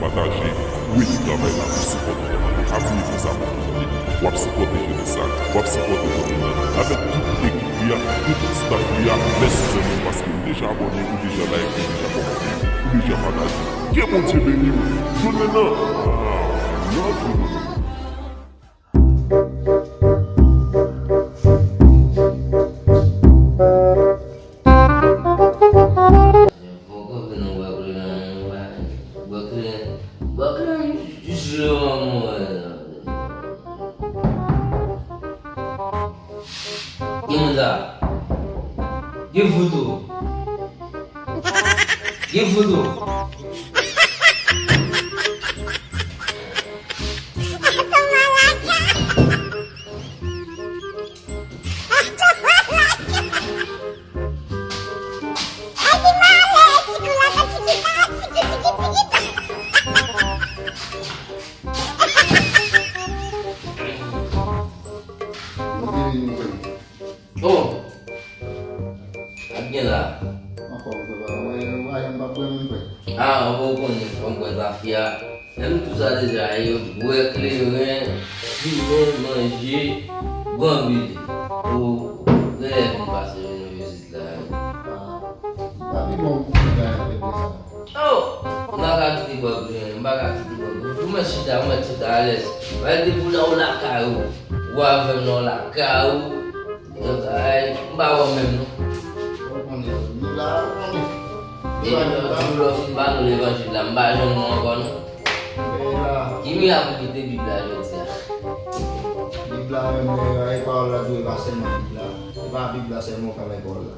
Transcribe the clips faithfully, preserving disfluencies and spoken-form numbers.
Pataje, rete travay la pou sipòte travay la. Pa bliye fè sa pou nou tande. W ap sipòte jenès la, w ap sipòte komin nan, avèk tout ekip li a, tout staff li a. Mèsi zanmi m, paske ou deja abòne, ou deja like, ou deja kòmante, ou deja pataje. Ke Bondye beni w. Jounen nan, ah, love you. Fòk ou vin nan bwa kleren an, non, bwa, bwa kleren, bwa kleren, jis lè w an mwen. Ki moun sa? Ki foto? Ki foto? Oh! Ap gen la. Anfòm, frè, pa mwen, mwen, mwen pa bwè moun, frè. Ah, ou konnen, fòm kwè zafè a. Menm tou sa deja, yo bwè kleren, fimen, manje, banbile. Ou, reyèl vin pase vin yon vizit la. Ah, pa pi bon pou mwen, frè, frè, sa. Oh! M pa ka kite bwè kleren, m pa ka kite bwè kleren. Pou mwen chita, mwen chita alèz. Mwen depi w la, w lakay ou. Ou avè m nan w lakay ou. Yo, ay, m pa wè w menm, non. Ou konnen, nou la, ou konnen. Depi lò, depi lò fin ba nou levanjil la, m pa jwenn nou ankò, non. Men la. Ki mirak ou kite Bib la jodi a? Bib la menm, e, e pawòl la di w, e pa sèlman Bib la. E pa Bib la sèlman ou ka bay pawòl la.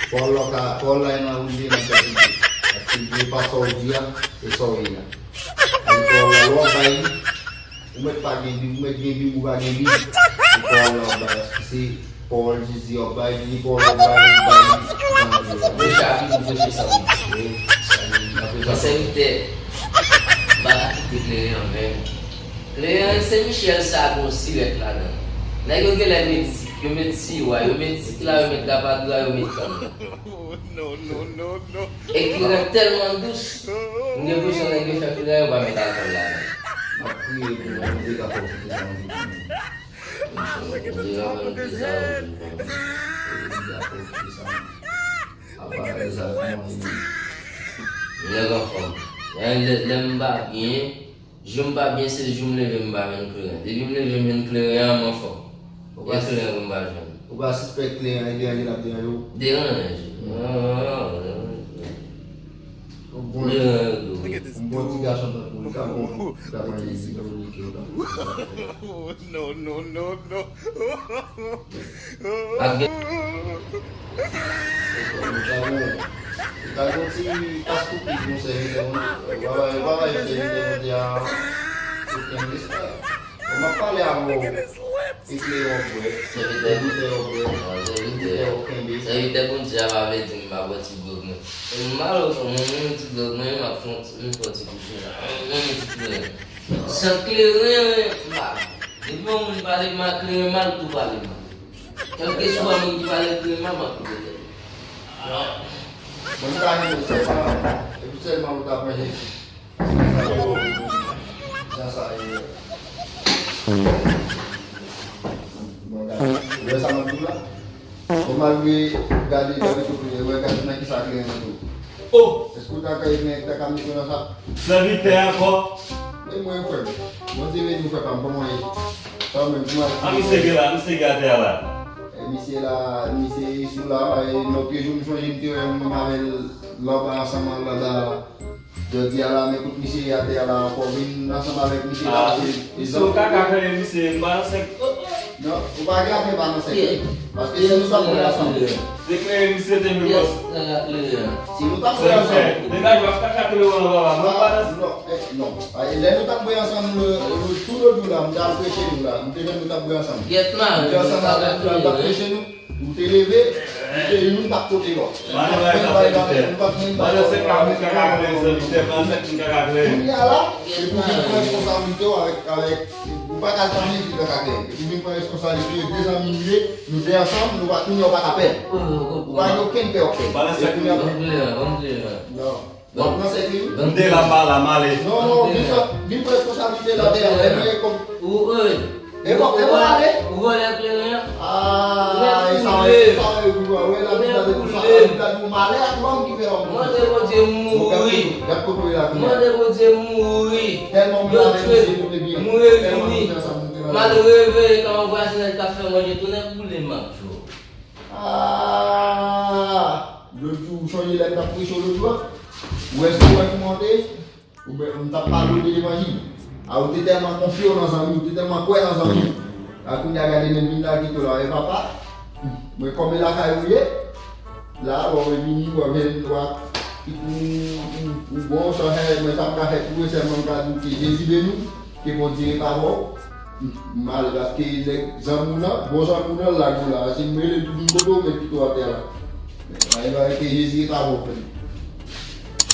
Pawòl la ka, pawòl la e nan ou ye nan tèt ou ye. Paske li e pa sa w di a, e sa w ye a. Li pawòl la, lè w ap bay li, ou mèt pa gen Bib, ou mèt gen Bib, ou pa gen Bib. Se pawòl la w ap bay, paske se pawòl Jezi w ap bay, li pawòl w ap bay, ou bay li. Mwen chak jou mwen preche sa w di. Wi, sa li, nan prezans. Mwen sèvitè, m pa ka kite kleren an menm. Kleren an, se Michel sa gon sirèt ladan. Nèg yo genlè met sik, yo met siwa, yo met sik la, yo met rapadura, yo met kann. Non, non, non, non. E kleren tèlman dous, m gen enpresyon nèg yo fè kleren yo pa met alkòl ladan. M ap priye pou Bondye ka fè w kite sa yon jou pou mwen. Bondye ka fè w kite sa yon jou pou mwen. Bondye ka fè w kite sa yon jou. Apa de sa pou mwen. Nèg anfòm. Lè, lè, lè m pa byen, jou m pa byen, se jou m leve m pa jwenn kleren. Depi m leve m jwenn kleren an, m anfòm. Gen kleren pou m pa jwenn. Ou pa sispèk kleren an, kleren an gen ap deranje w? Deranje. Bon, yon bon ti gason tankou w, li ka bon, li ka manje ti dlo, li ka. Non, non, non, non. Ak gen Ou ta gon, ou ta gon ti kas koupik, mon sèvitè, mon, ou pa bay, ou pa bay sèvitè Bondye a okenn respè. Bon, m ap pale avè w. Eklere w bwè, sèvitè Bondye w bwè, sèvitè w kenbe. Sèvitè Bondye a pa vle di m pa bwè ti dlo mwen. E m malere, mwen, mwen, ti dlo mwen, m ap fè yon ti, m fè yon ti koute la. Mwen, mwen, ti kleren. San kleren, m pa. Depi yon moun pale mal, kleren mal, tou pale mal. Kèlkeswa moun ki pale kleren mal, m ap koute tèt. Bon, m ta renmen sèlman, epi sèlman ou ta pran Jezi. Sa sa ye. Bon, gade. Ou wè sa m ap di w la? Bon, malgre gade, gade sou kleren, wè gade nan kisa kleren nan tou. Oh! Èske w ta ka, ta ka mete nan sa? Sèvitè ankò. Men mwen, frè m. Bondye beni w, frè pa m, kòman w ye? Sa w menm, kòman w ye? A, misye gen la, misye gen atè a la. E, misye la, misye sou la, e, nan pye jou m sonje m te wè yon nonm avè l anba ansanm an la, la, la. Jodi a la, men kout misye ye atè a la ankò, vin ansanm avèk misye la, misye, misye yon kaka kleren, misye, m pa nan sèk. Non, ou pa gen afè pa nan sèk. Paske si nou t ap bwè ansanm. Se kleren misye te vle bòs. Si nou t ap bwè ansanm. Degaj w ap kaka kleren an, papa. Mwen pa nan, non, eh, non. Ah, lè nou t ap bwè ansanm, le, le, tou le jou la, m t al preche nou la. M te jwenn nou t ap bwè ansanm. M te ansanm avèk nou, nou t ap preche nou. Nou te leve, nou te youn t ap kote lòt. Pandan sèk la, moun kaka kleren, sèvitè, pandan sèk moun kaka kleren. Kounye a la, se pou vin pran responsablite w avèk, avèk, ou pa ka tann li vin kaka kleren. Se pou vin pran responsablite w, de zanmi nou ye, nou te ansanm, nou pa, kounye a w pa ka pè. Ou pa gen okenn pè w ap pè. Pandan sèk moun. Non. W ap nan sèkil? M te la, m pa la, m ale. Non, non, vin pran, vin pran responsablite la, dèyè, lè mwen kòm. Ou, e. E bon, e bon, ale. Ou vòlè kleren an? Ah, e sa, e sa, e wi, wè, la, vin la, vin la, vin la, malè ak lòm ki fè lòm. Mande Bondye m mouri. Gad kote w ye la, kounye a. Mande Bondye m mouri. Tèlman m lave misye, koute byen. Mouri, tèlman m fè sa, m te lave. M al reveye kòman vwazinaj k ap fè manje, tounen boule m ap jwe. Ah, lòt jou, ou sonje lè m t ap preche w lòt jou a? Ou wè, si w wè kouman w te ye? Ou ben, m t ap pale w de levanjil. A, ou te tèlman konfye w nan zanmi, ou te tèlman kwè nan zanmi. A, kounye a gade menm vin la kite w la, e papa, mwen kòm e lakay ou ye, la, w ap vini, w ap vin, w ap, ou, ou, ou bon, sa fè, mwen sa m ka fè pou ou, sèlman m ka di w ke Jezi beni w, ke Bondye ret avè w. M ale paske nèg zanmi w lan, bon zanmi w lan, lage w la. Se m rele l pou vin kote w, men kite w atè la. Men, mwen, mwen, ke Jezi ret avè w, frè m.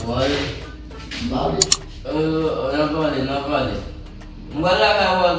Mwen ale. M ale. Euh, n ap pale, n ap pale. Mwen lakay ou a,